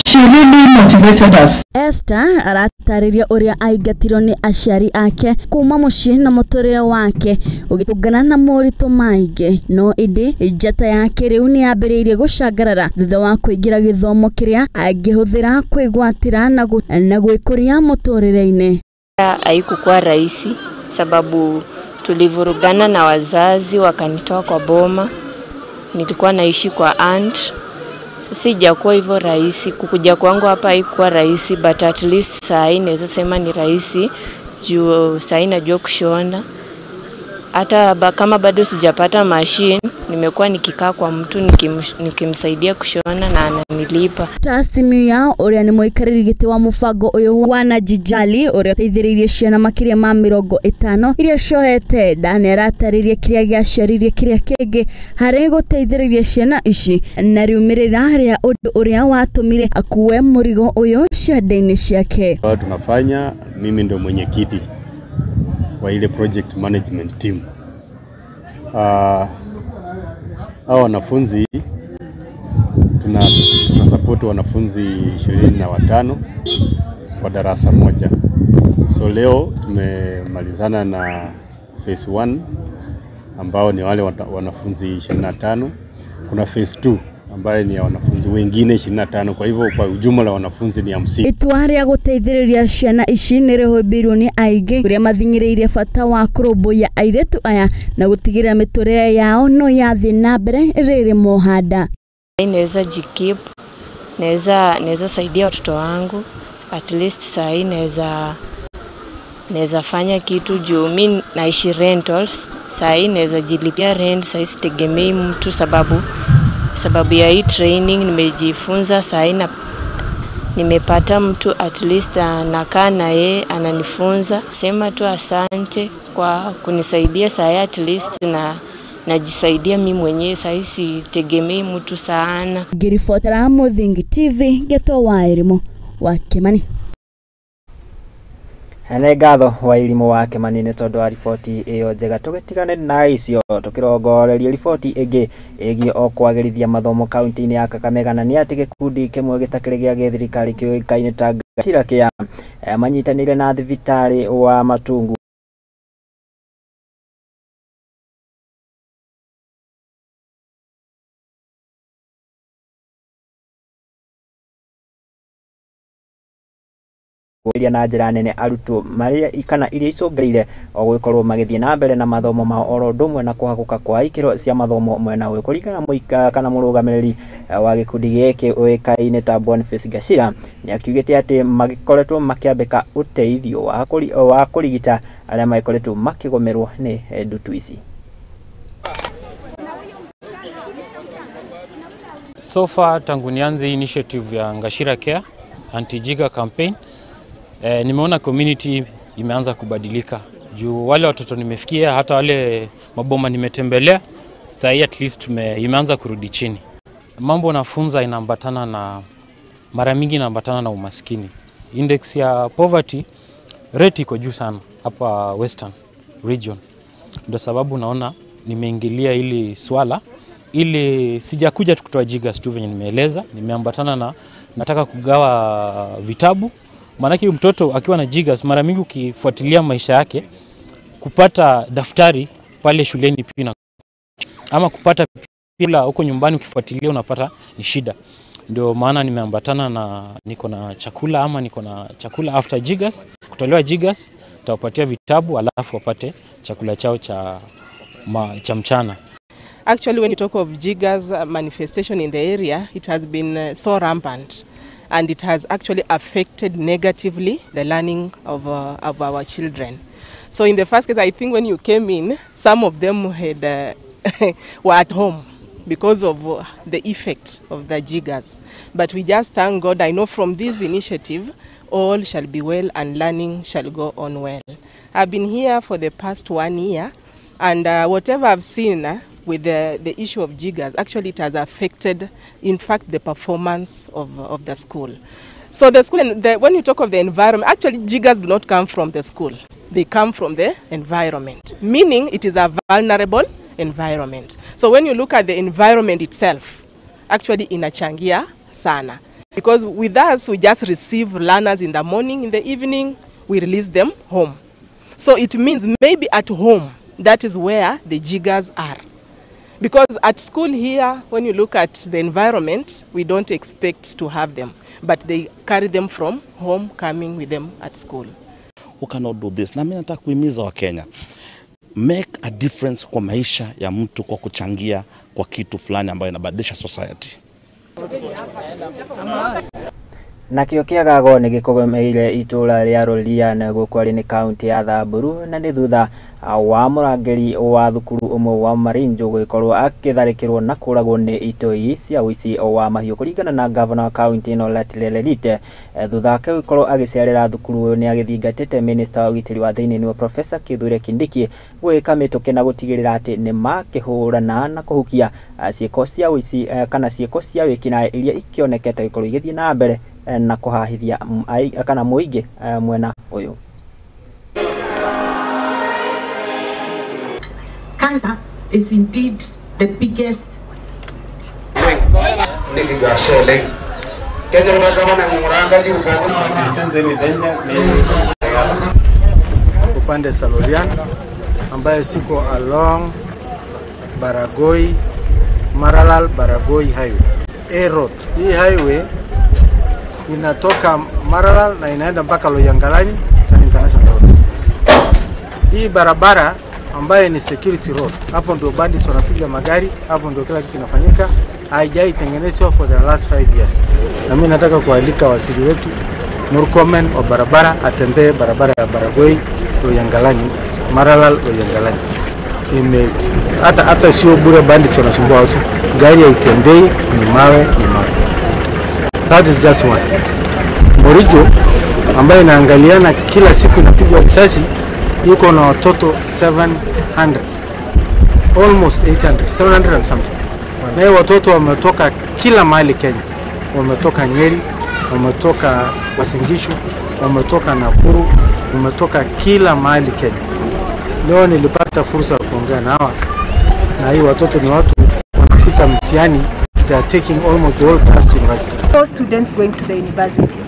She really motivated us. Esther aratarĩria ũrĩa aingatirwo nĩ aciari ake kuma mũciĩ na mũtũrĩre wake ũgĩtũngana na moritũ maingĩ, no ĩndĩ njata yake rĩu nĩ yambĩrĩirie gũcangarara thutha wa kũingĩra gĩthomo kĩrĩa angĩhũthĩra kwĩgwatĩra na gwĩkũria mũtũrĩre-inĩ. Haikukuwa rahisi sababu tulivurugana na wazazi wakanitoa kwa boma. Nilikuwa naishi kwa aunt. Sijakuwa hivyo rahisi, kukuja kwangu hapa haikuwa rahisi, but at least saa hii naweza sema ni rahisi juu saa hii najua kushona. Hata kama bado sijapata machine, nimekuwa nikikaa kwa mtu nikimsaidia kushona na ananilipa. Tasimiu yao ũrĩa nĩ mũikarĩri gĩtĩ wa mũbango ũyũ wa Najijali ũrĩa ũteithĩrĩirie ciana makĩria ma 50 iria ciohete nda nĩ aratarĩria kĩrĩa gĩaciaririe kĩrĩa kĩngĩ harĩ gũteithĩrĩria ciana ici na riumĩrĩra rĩa ũndũ ũrĩa watũmire akue mũrigo ũyũ ciande-inĩ ciake. Tunafanya, mimi ndo mwenyekiti wa ile project management team. Hao wanafunzi tuna support wanafunzi 25 kwa darasa moja. So leo tumemalizana na phase 1 ambao ni wale wanafunzi 25. Kuna phase 2 ambaye ni ya wanafunzi wengine 25, kwa hivyo kwa ujumla wanafunzi ni 50. Itua rĩa gũteithĩrĩria ciana ici nĩ rĩhũmbĩirwo nĩ aingĩ kũrĩa mathing'ĩrĩirie bata wa kũrũmbũiya airĩtu aya na gũtigĩrĩra mĩtũrĩre yao no yathiĩ na mbere rĩrĩ moha nda. Naweza jikeep, naweza saidia watoto wangu, at least saa hii naweza fanya kitu juu mimi naishi rentals, saa hii naweza jilipia rent, saa hii sitegemei mtu sababu ya hii training nimejifunza. Saa hii nimepata mtu at least nakaa na yeye ananifunza. Sema tu asante kwa kunisaidia saa hii, at least na najisaidia mimi mwenyewe, saa hii sitegemei mtu sana. Ngĩribotera Mũthingi TV Gĩtũ wa Elimu wa Kĩmani. Nĩ ngatho wa irimũ wa Kĩmani nĩ tondũ wa riboti ĩyo njega. Tũgĩtigane na icio tũkĩrongoreria riboti ĩngĩ ĩgiĩ o kwagĩrithia mathomo kaunti-inĩ ya Kakamega, na nĩ atĩ gĩkundi kĩmwe gĩtakĩrĩ gĩa gĩthirikari kĩũĩkaine ta Gachira Kĩa manyitanĩire na thibitarĩ wa Matungu na njĩra nene arutwo marĩa kana iria icũngĩrĩire o gũgĩkorwo magĩthiĩ na mbere na mathomo mao oro ũndũ ũmwe na kũhagũka kwa ikĩro cia mathomo mwena ũyũ. Kũringana mũika kana mũrũgamĩrĩri wa gĩkundi gĩkĩ ũĩkaine ta Boniface Gachira nĩ akiugĩte atĩ magĩkoretwo makĩambĩka ũteithio wa kũrigita arĩa magĩkoretwo makĩgũmĩrwo nĩ ndutu ici. So far tangu nianze initiative ya Ngashira Care Anti-Jigger campaign, nimeona community imeanza kubadilika. Juu wale watoto nimefikia, hata wale maboma nimetembelea, sahi at least imeanza kurudi chini. Mambo nafunza inaambatana na, mara mingi inaambatana na umaskini. Index ya poverty rate iko juu sana hapa Western region. Ndio sababu naona nimeingilia ili swala, ili sijakuja tu kutoa jiggers tu venye nimeeleza, nimeambatana na nataka kugawa vitabu. Maanake mtoto akiwa na jiggers mara mingi ukifuatilia maisha yake, kupata daftari pale shuleni pia ama kupata pila huko nyumbani ukifuatilia unapata ni shida. Ndio maana nimeambatana na niko na chakula ama niko na chakula after jiggers, kutolewa jiggers tutawapatia vitabu alafu wapate chakula chao cha mchana. Actually, when you talk of jiggers manifestation in the area, it has been so rampant, and it has actually affected negatively the learning of our children. So in the first case, I think when you came in, some of them had were at home because of the effect of the jiggers. But we just thank God. I know from this initiative, all shall be well and learning shall go on well. I've been here for the past 1 year, and whatever I've seen with the issue of jiggers, actually it has affected, in fact, the performance of the school. So the school, and when you talk of the environment, actually jiggers do not come from the school. They come from the environment, meaning it is a vulnerable environment. So when you look at the environment itself, actually inachangia sana. Because with us, we just receive learners in the morning, in the evening, we release them home. So it means maybe at home, that is where the jiggers are. Because at school here, when you look at the environment, we don't expect to have them, but they carry them from home, coming with them at school. Who cannot do this? Na mimi nataka kuhimiza wa Kenya, make a difference kwa maisha ya mtu kwa kuchangia kwa kitu fulani ambayo inabadilisha society. Nakĩo kĩagago nĩ gĩkũgũmĩire itũũra rĩa Rũrian gũkũ arĩ nĩ kaunti ya Samburu, na nĩ thutha wa mũrangĩri wa thukuru ũmwe wa Marinjo gũgĩkorwo akĩtharĩkĩrwo na kũragwo nĩ itoi cia ũici wa mahiũ. Kũringana na gavana wa kaunti ĩno Latilee Lerite, thutha wake gũkorwo agĩcerera thukuru ũyũ nĩ agĩthingatĩte minista wa ũgitĩri wa thĩinĩ nĩwe Professor Kithure Kindiki gwĩka mĩtũkĩ na gũtigĩrĩra atĩ nĩ makĩhũrana na kũhukia ciĩko cia ũici kana ciĩko cia wĩkinaĩ iria ikĩonekete gũkorwo igĩthiĩ na mbere na kũhahithia kana mũingĩ mwena ũyũ. Cancer is indeed the biggest. Upande Salorian ambayo siko along Baragoi Maralal Baragoi Highway. A road. Hii highway inatoka Maralal na inaenda mpaka Loyangalani, San International Road. Hii barabara ambaye ni security road, hapo ndio bandits wanapiga magari, hapo ndio kila kitu kinafanyika, haijaitengenezwa for the last 5 years. Na mimi nataka kualika waziri wetu Murkomen wa barabara atembee barabara ya Baragoi Loyangalani, Maralal Loyangalani. Hata sio bure bandits wanasumbua watu, gari haitembei, ni mawe, ni mawe. That is just one. Morijo ambaye inaangaliana kila siku inapigwa risasi, yuko na watoto 700, almost 800, 700 and something. Na watoto wametoka kila mahali Kenya. Wametoka Nyeri, wametoka Uasin Gishu, wametoka Nakuru, Umetoka kila mahali Kenya. Leo nilipata fursa ya kuongea na hawa, na hii watoto ni watu wanapita mtihani, they are taking almost the whole class to university. Four students going to the university,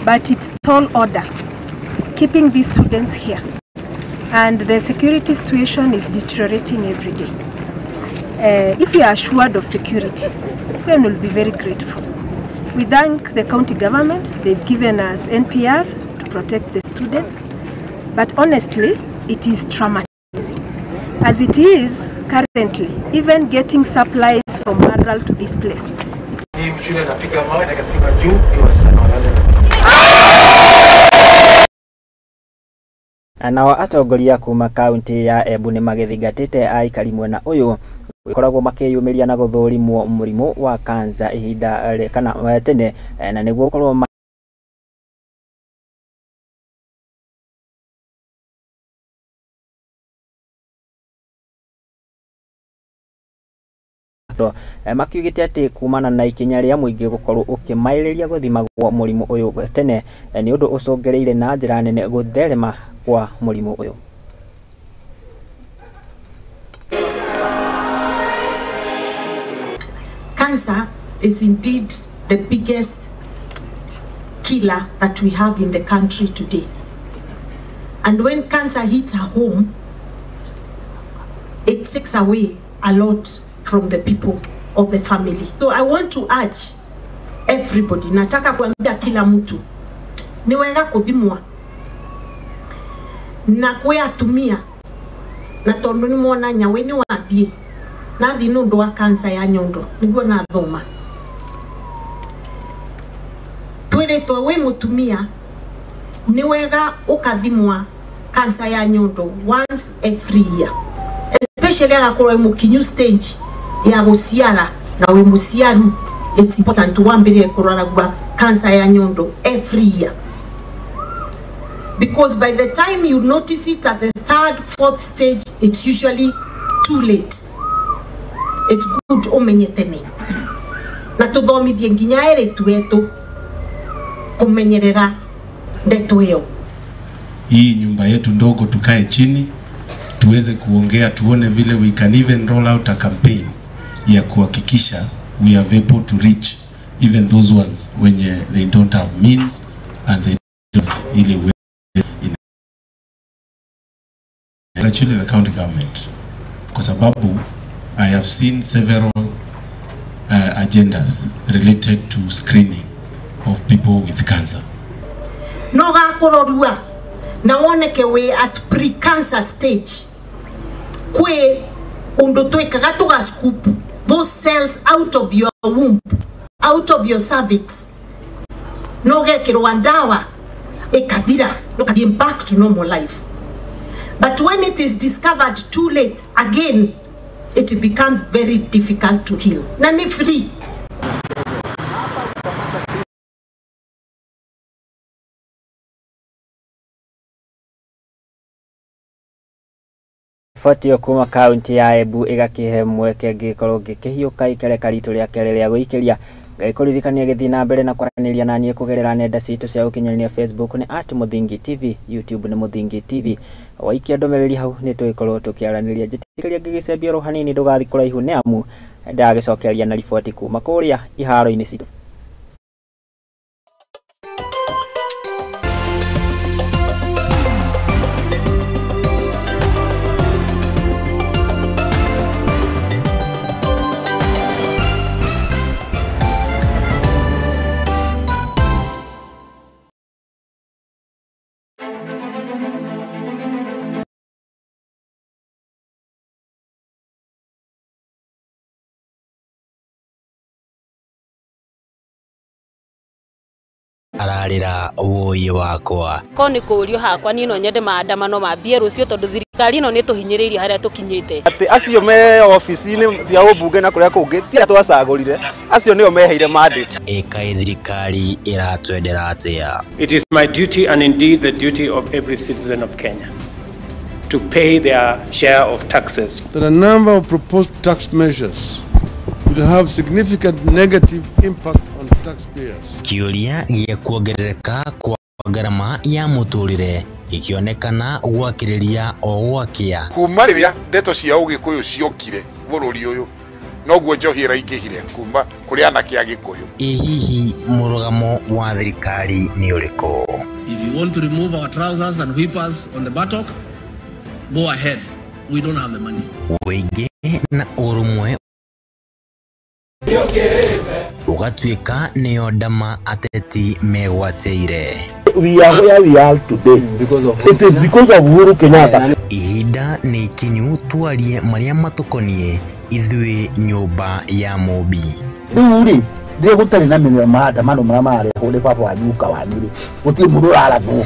but it's tall order keeping these students here, and the security situation is deteriorating every day. If we are assured of security, then we'll be very grateful. We thank the county government. They've given us NPR to protect the students, but honestly, it is traumatizing. As it is currently, even getting supplies from Maralal to this place. Shule napiga mawe na kastima juu ni wasichana walale. Nao atongoria kuma kaunti ya Embu nĩ magĩthingatĩte aikari mwena ũyũ gũkoragwo makĩyumĩria na gũthũrimwo mũrimũ wa kansa ihinda kana tene na nĩguo gũkorwo makiugĩte atĩ kumana na ikinya rĩa mũingĩ gũkorwo ũkĩmaĩrĩria gũthimagwo mũrimũ ũyũ tene nĩ ũndũ ũcũngĩrĩire na njĩra nene gũtherema kwa mũrimũ ũyũ. Cancer is indeed the biggest killer that we have in the country today. And when cancer hits a home, it takes away a lot from the people of the family. So I want to urge everybody, nataka kuambia kila mtu, ni wega kuthimwa na kwe atumia na tondu ni mwona nyawe ni wathie na thi nundu wa kansa ya nyondo niguo na thoma twiritwe wi mutumia ni wega ukathimwa kansa ya nyondo once every year, especially agakorwo mukinyu stage ya guciara na wi muciaru. It's important wambire kuraragwa kansa ya nyondo every year, because by the time you notice it at the third, fourth stage, it's usually too late. It's good umenye tene na tuthomithie nginya eritu wetu kumenyerera ndeto iyo. Hii nyumba yetu ndogo tukae chini tuweze kuongea, tuone vile we can even roll out a campaign ya kuhakikisha we are able to reach even those ones when they don't have means and they don't have ili in actually the county government, kwa sababu I have seen several agendas related to screening of people with cancer. No gakororua na woneke we at pre-cancer stage kwe undu twikaga tuga scoop those cells out of your womb, out of your cervix, no gekirwa ndawa ikathira, no kathie back to normal life. But when it is discovered too late, again it becomes very difficult to heal. Na ni free. Riboti kuma kaunti ya Embu ĩgakĩhe mweke ngĩkorwo ngĩkĩhiũka ikereka ritũ rĩa kerĩ rĩa gũikĩria. Ngagĩkũririkania gĩthiĩ na mbere na kwaranĩria na niĩ kũgerera nenda citũ cia ũkinyanĩria Facebook nĩ @Mũthingi TV, YouTube nĩ Mũthingi TV. Waikia ndũmĩrĩri hau nĩ tũgĩkorwo tũkĩaranĩria. Njĩtĩkĩria ngĩgĩcembia oro hanini ndũgathiĩ kũraihu nĩ amu ndagĩcokeria na riboti kuma kũrĩa iharo-inĩ citũ. Ararĩra wũi wakwa ko nĩ kũũrio hakwa niĩ no nyende maandamano mambie rũciũ tondũ thirikari ĩno nĩ tũhinyĩrĩirie harĩa tũkinyĩte. Atĩ acio me ofici-inĩ cia ũmbunge na kũrĩa kũngĩ ti arĩa twacagũrire, acio nĩo meheire mandate. Ĩkaĩ thirikari ĩratwendera atĩa? It is my duty and indeed the duty of every citizen of Kenya to pay their share of taxes. That a number of proposed tax measures will have significant negative impact on taxpayers. Kĩũria gĩa kuongerereka kwa Ngarama ya mũtũrĩre ikĩonekana gwakĩrĩria o gwakĩa. Kuma rĩrĩa ndeto cia ũgĩkũyũ ciokire bũrũri ũyũ noguo njohi ĩraingĩhire kuma kũrĩ anake a gĩkũyũ. Ĩ hihi mũrũgamo wa thirikari nĩ ũrĩkũ? If you want to remove our trousers and whip us on the buttock, go ahead. We don't have the money. Ũingĩ na ũrũmwe ũgatuĩka nĩyo ndama ateti megwatĩire. We are where we are today because of it is because of Uhuru Kenyatta. Ihinda nĩ ikinyu twarie marĩa matũkoniĩ ithuĩ nyũmba ya Mũmbi. Rĩu rĩ rĩrĩa gũtarĩ na maandamano marĩa mararehwo nĩ baba wanyu guka wanyu rĩ gũtirĩ mũndũ ũrarathwo.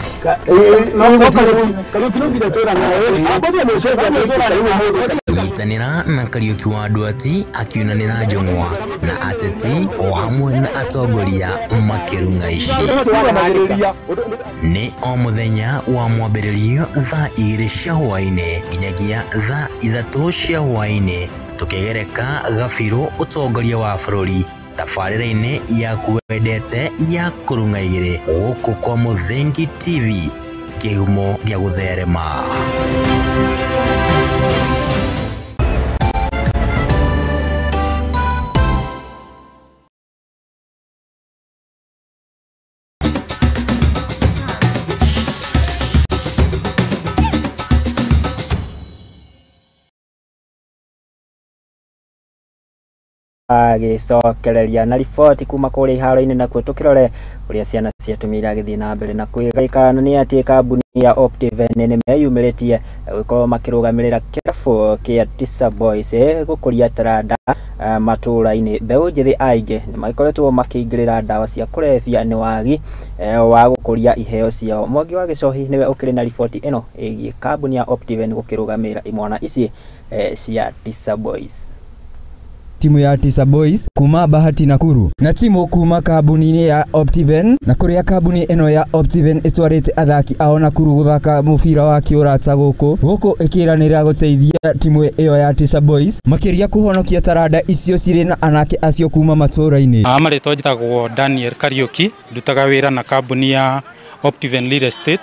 Nyitanĩra na Kariũki wa Nduati akiunanĩra njũng'wa na ateti o hamwe na atongoria makĩrung'a ici. Nĩ o mũthenya wa mwambĩrĩrio thaa 2 cia hwaĩ-inĩ nginyagia thaa 3 cia hwaĩ-inĩ tũkĩgereka gabirũ ũtongoria wa bũrũri tabarĩra-inĩ yaku wendete ya kũrung'a igĩrĩ gũkũ kwa Mũthingi TV kĩhumo gĩa gũtherema. Agĩcokereria na riboti kuma kũrĩa iharo-inĩ nakuo tũkĩrore ũrĩa ciana ciatumia iragĩthiĩ na mbere na kwĩgaĩkana nĩ atĩ kambuni ya Optiven nĩ meyumĩrĩtie gũkorwo makĩrũgamĩrĩra kĩrabu kĩa Tisa Boys gũkũria taranda matũũra-inĩ. Mbeũ njĩthĩ aingĩ nĩ magĩkoretwo makĩingĩrĩra ndawa cia kũrebia nĩ wagi wa gũkũria iheo ciao. Mwangi wa Gĩcohi nĩwe ũkĩrĩ na riboti ĩno ĩgiĩ kambuni ya Optiven gũkĩrũgamĩrĩra imwana ici cia Tisa Boys. Timu ya Tisa Boys kuma Bahati Nakuru na timu kuma kambuni-inĩ ya Optiven na kũrĩa kambuni ĩno ya Optiven ĩtwarĩte athaki ao Nakuru gũthaka mũbira wa kĩũrata gũkũ ĩkĩranĩra gũteithia timu ĩyo ya Tisa Boys makĩria kũhonokia taranda icio cirĩ na anake acio kuma matũũra-inĩ. Marĩtwa njĩtagwo Daniel Kariuki, ndutaga wĩra na kambuni ya Optiven Real Estate.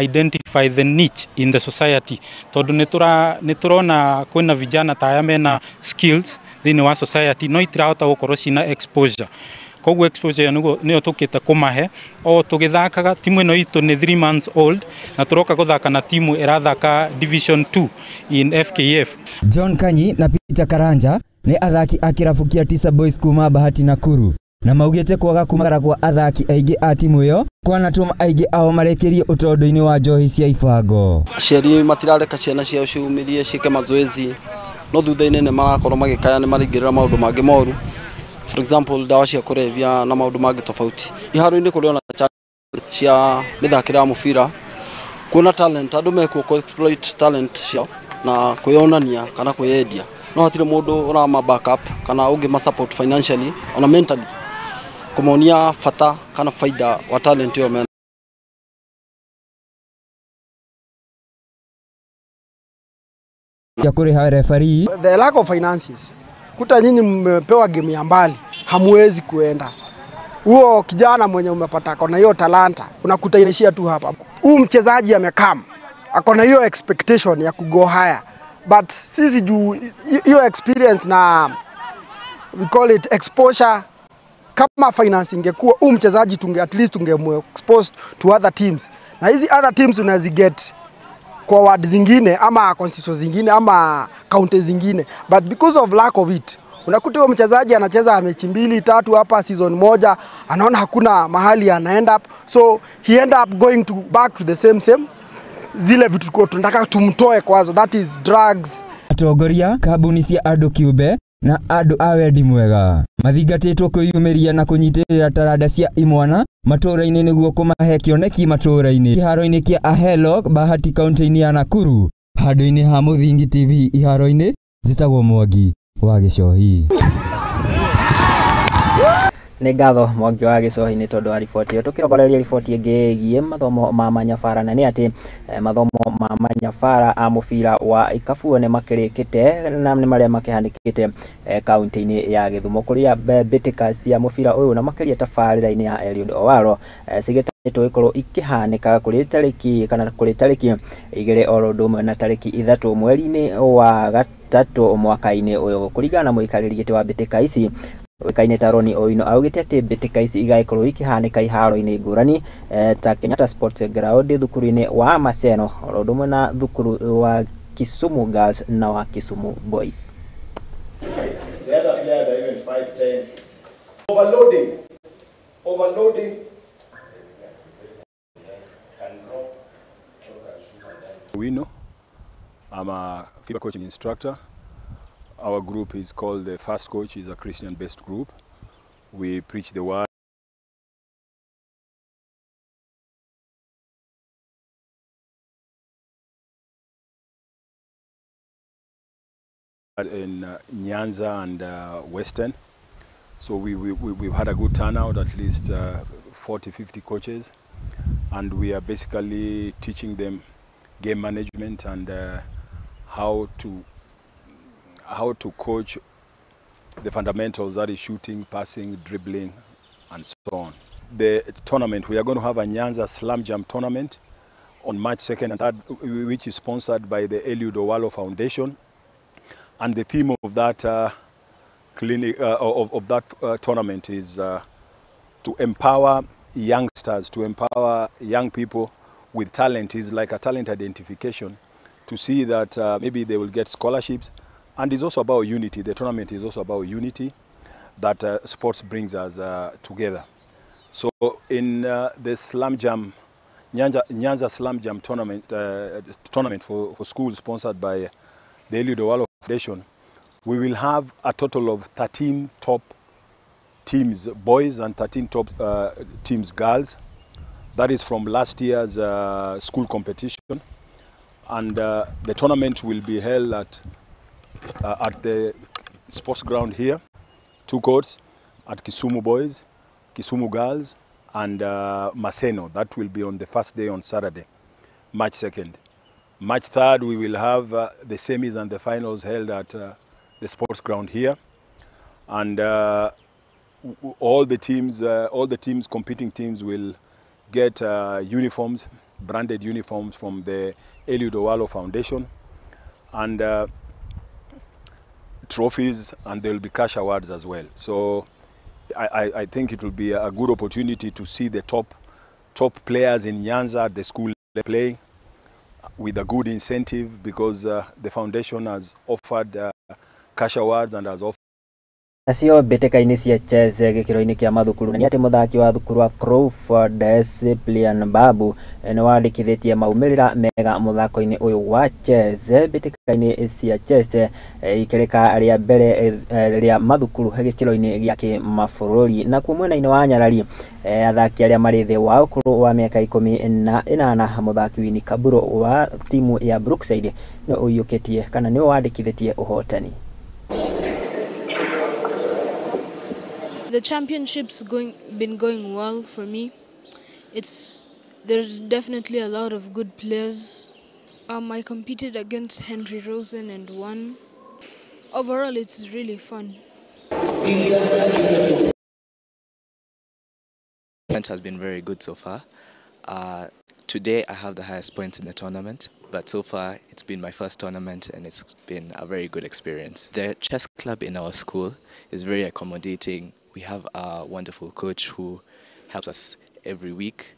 Identify the niche in the society tondu nĩ tũrona kwĩna vijana ta aya mena skills thĩinĩ wa society no itirahota gũkorwo cina exposure, koguo exposure ĩyo nĩyo tũkĩte kũmahe. O tũgĩthakaga timu ĩno itũ nĩ 3 months old na tũroka gũthaka na timu ĩrathaka Division 2 in FKF. John Kanyi na Peter Karanja nĩ athaki a kĩrabu kĩa Tisa Boys kuma Bahati Nakuru na maugĩte kwaga kumagara kwa athaki aingĩ a timu ĩyo kwanatũma aingĩ ao marekerie ũtondo-inĩ wa njohi cia ibango. Aciari matirareka ciana ciao ciumĩrie ciĩke mazoezi no thutha-inĩ nĩ marakorwo magĩkaya nĩ maraingĩrĩra maũndũ mangĩ moru, for example ndawa cia kũrebia na maũndũ mangĩ tofauti. Iharo-inĩ kũrĩ ona cia mĩthakĩre ya mũbira kuona talent andũ mekuo kũ exploit talent ciao na kwĩyonania kana kwĩyendia, no hatirĩ mũndũ ũrama back up kana ũngĩ ma support financially ona mentally kumonia fata kana faida wa talent yo mena. Ya kũrĩha referee. The lack of finances, kuta nyinyi mmepewa game ya mbali hamuwezi kuenda. Huo kijana mwenye umepata akona hiyo talanta unakuta inaishia tu hapa. Huu mchezaji amekam akona hiyo expectation ya kugo higher, but sisi juu hiyo experience na we call it exposure, kama finance ingekuwa huu mchezaji tunge at least tunge expose to other teams, na hizi other teams unaziget kwa ward zingine ama constituencies zingine ama county zingine, but because of lack of it unakuta huyo mchezaji anacheza mechi 2 3 hapa season moja, anaona hakuna mahali ana end up, so he end up going to back to the same zile vitu kwa tunataka tumtoe kwazo, that is drugs. Atongoria kambuni cia andũ kĩũmbe na andũ a wendi mwega mathingatĩtwo kwĩyumĩria na kũnyitĩrĩra taranda cia imwana matũũra-inĩ nĩguo kũmahe kĩoneki matũũra-inĩ. Kĩharo-inĩ kĩa Ahelo Bahati kaunti-inĩ ya Nakuru, handũ-inĩ ha Mũthingi TV iharo-inĩ, njĩtagwo Mwangi wa Gĩcohi. Nĩ ngatho Mwangi wa Gĩcohi nĩ tondũ wa riboti ĩyo. Tũkĩrongoreria riboti ĩngĩ ĩgiĩ mathomo ma manyabara, na nĩ atĩ mathomo ma manyabara a mũbira wa ikabu nĩ makĩrĩkĩte na nĩ marĩa makĩhanĩkĩte kaunti-inĩ ya Gĩthumo kũrĩa mbĩtĩka cia mũbira ũyũ na makĩria tabarĩra-inĩ ya Eliud Owalo cigĩtanyĩtwo gũkorwo ikĩhanĩka kũrĩ tarĩki kana kũrĩ tarĩki 2 oro ũndũ ũmwe na tarĩki 3 mweri-inĩ wa gatatũ mwaka-inĩ ũyũ. Kũringana na mũikarĩri gĩtĩ wa mbĩtĩka ici ũĩkaine ta Ronnie Owino augĩte atĩ mbĩtĩka ici igagĩkorwo ikĩhanĩka iharo-inĩ ngũrani ta Kenyatta Sports Ground, thukuru-inĩ wa Maseno oro ũndũ ũmwe na thukuru wa Kisumu Girls na wa Kisumu Boys. The other players are even 5'10". Overloading. Overloading. Owino. I'm a FIBA coaching instructor. Our group is called the First Coach. It's a Christian-based group. We preach the word. In Nyanza and Western. So we've had a good turnout, at least 40, 50 coaches. And we are basically teaching them game management and how to coach the fundamentals, that is shooting, passing, dribbling, and so on. The tournament, we are going to have a Nyanza Slam Jam tournament on March 2nd and 3rd, which is sponsored by the Eliud Owalo Foundation. And the theme of that tournament is to empower youngsters, to empower young people with talent. Is like a talent identification to see that maybe they will get scholarships. And it's also about unity. The tournament is also about unity that sports brings us together. So in the Slam Jam, Nyanza Slam Jam tournament, tournament for schools sponsored by the Eliud Owalo Foundation, we will have a total of 13 top teams boys and 13 top teams girls. That is from last year's school competition. And the tournament will be held at the sports ground here, 2 courts, at Kisumu Boys, Kisumu Girls, and Maseno. That will be on the first day on Saturday, March 2nd. March 3rd, we will have the semis and the finals held at the sports ground here. And all the teams, competing teams will get uniforms, branded uniforms from the Eliud Owalo Foundation, and trophies, and there will be cash awards as well. So I think it will be a good opportunity to see the top players in Nyanza at the school play with a good incentive, because the foundation has offered cash awards and has offered. Nacio mbĩtĩka-inĩ cia chess gĩkĩro-inĩ kĩa mathukuru nĩ atĩ mũthaki wa thukuru wa Crawford Cyprian Babu nĩ wandĩkithĩtie maumĩrĩra mega mũthako-inĩ ũyũ wa chess. Mbĩtĩka-inĩ cia chess ikĩrĩka rĩa mbere rĩa mathukuru gĩkĩro-inĩ gĩa kĩmabũrũri. Nakuo mwena-inĩ wa Nyarari athaki arĩa marĩ thĩ wa ũkũrũ wa mĩaka 18 mũthaki Winnie Kaburo wa timu ya Brookside nĩ ũiyũkĩtie kana nĩ wandĩkithĩtie ũhotani. The championship's been going well for me. There's definitely a lot of good players. I competed against Henry Rosen and won. Overall, it's really fun. The event has been very good so far. Today I have the highest points in the tournament, but so far it's been my first tournament and it's been a very good experience. The chess club in our school is very accommodating. We have a wonderful coach who helps us every week,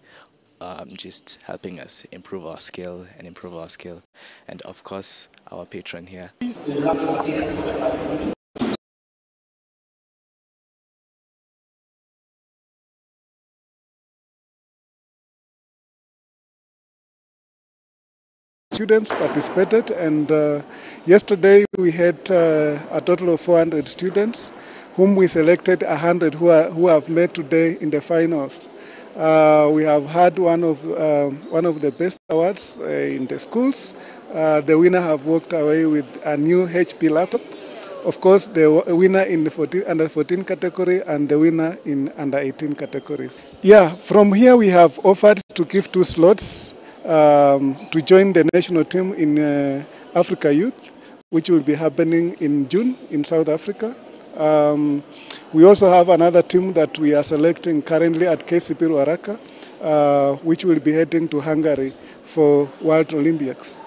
just helping us improve our skill. And of course, our patron here. Students participated, and yesterday we had a total of 400 students, whom we selected 100 who have met today in the finals. We have had one of the best awards in the schools. The winner have walked away with a new HP laptop, Of course, the winner in the 14, under 14 category and the winner in under 18 categories. Yeah, from here we have offered to give 2 slots to join the national team in Africa Youth, which will be happening in June in South Africa. We also have another team that we are selecting currently at KCP Ruaraka, which will be heading to Hungary for World Olympics.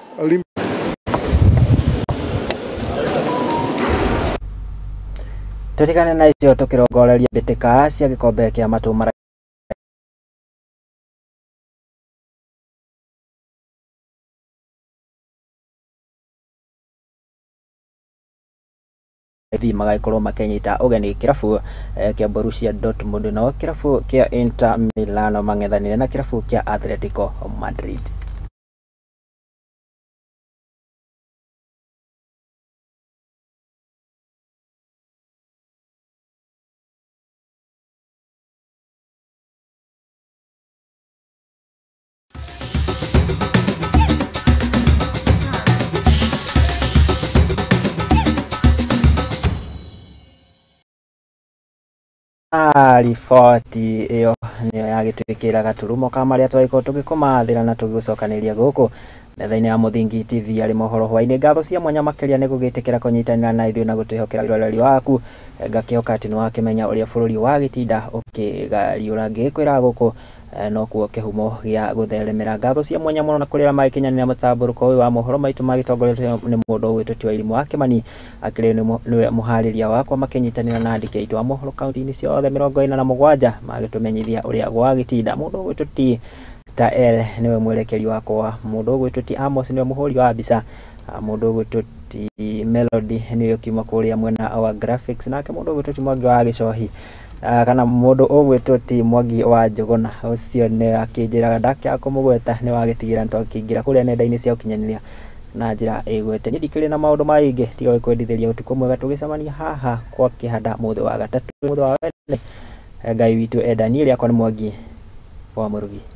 Tutigane na icio tukirongoreria mbĩtĩka cia gĩkombe kĩa matũ mara magagĩkorwo makĩnyita ũgeni kĩrabu kĩa Borussia Dortmund no kĩrabu kĩa Inter Milano mang'ethanĩre na kĩrabu kĩa Atletico Madrid. Riboti ĩyo nĩyo yagĩtwĩkĩra gaturumo ka marĩa twagĩkorwo tũgĩkũmathĩra na tũgĩgũcokanĩria gũkũ metha-inĩ ya Mũthingi TV arĩ mohoro hwainĩ. Ngatho cia mwanya makĩria nĩ gũgĩtĩkĩra kũnyitanĩra na ithuĩ na gũtwĩhokera wĩroreri waku. Ngakĩhoka atĩ nĩ wakĩmenya ũrĩa bũrũri wagĩtinda ũkĩgariũra. Ngĩkwĩra gũkũ nokuo kĩhumo gĩa gũtheremera. Ngatho cia mwanya mũno na kũrĩa magĩkinyanĩra mũtambũrũko ũyũ wa mohoro maitũ magĩtongoretio nĩ mũndũ ũgwĩtwo Tiwairimu wa Kĩmani, akĩrĩ nĩwe mũharĩria wakwa, makĩnyitanĩra na andĩki aitũ a mohoro kaunti-inĩ ciothe 47 magĩtũmenyithia ũrĩa gwagĩtinda. Mũndũ ũgwĩtwo T ta L nĩwe mwerekeri wakwa, mũndũ ũgwĩtwo T Amos nĩwe mũhũri wa mbica, mũndũ ũgwĩtwo T Melody nĩwe ũkiuma kũrĩa mwena wa graphics, nake mũndũ ũgwĩtwo T Mwangi wa Gĩcohi kana mũndũ ũgwĩtwo T Mwangi wa Njũgũna, ũcio nĩ akĩnjĩraga ndakĩaga kũmũgweta nĩ wagĩtigĩra nĩtwakĩingĩra kũrĩa nenda-inĩ cia ũkinyanĩria na njĩra ĩgwete. Niĩ ndikĩrĩ na maũndũ maingĩ tiga gũkwendithĩria ũtukũ mwega, tũgĩcemania haha kwa kĩhanda mũthĩ wa gatatũ, mũthĩ wa wene. Ngai witũ enda. Niĩ rĩakwa nĩ Mwangi wa Mũrugi.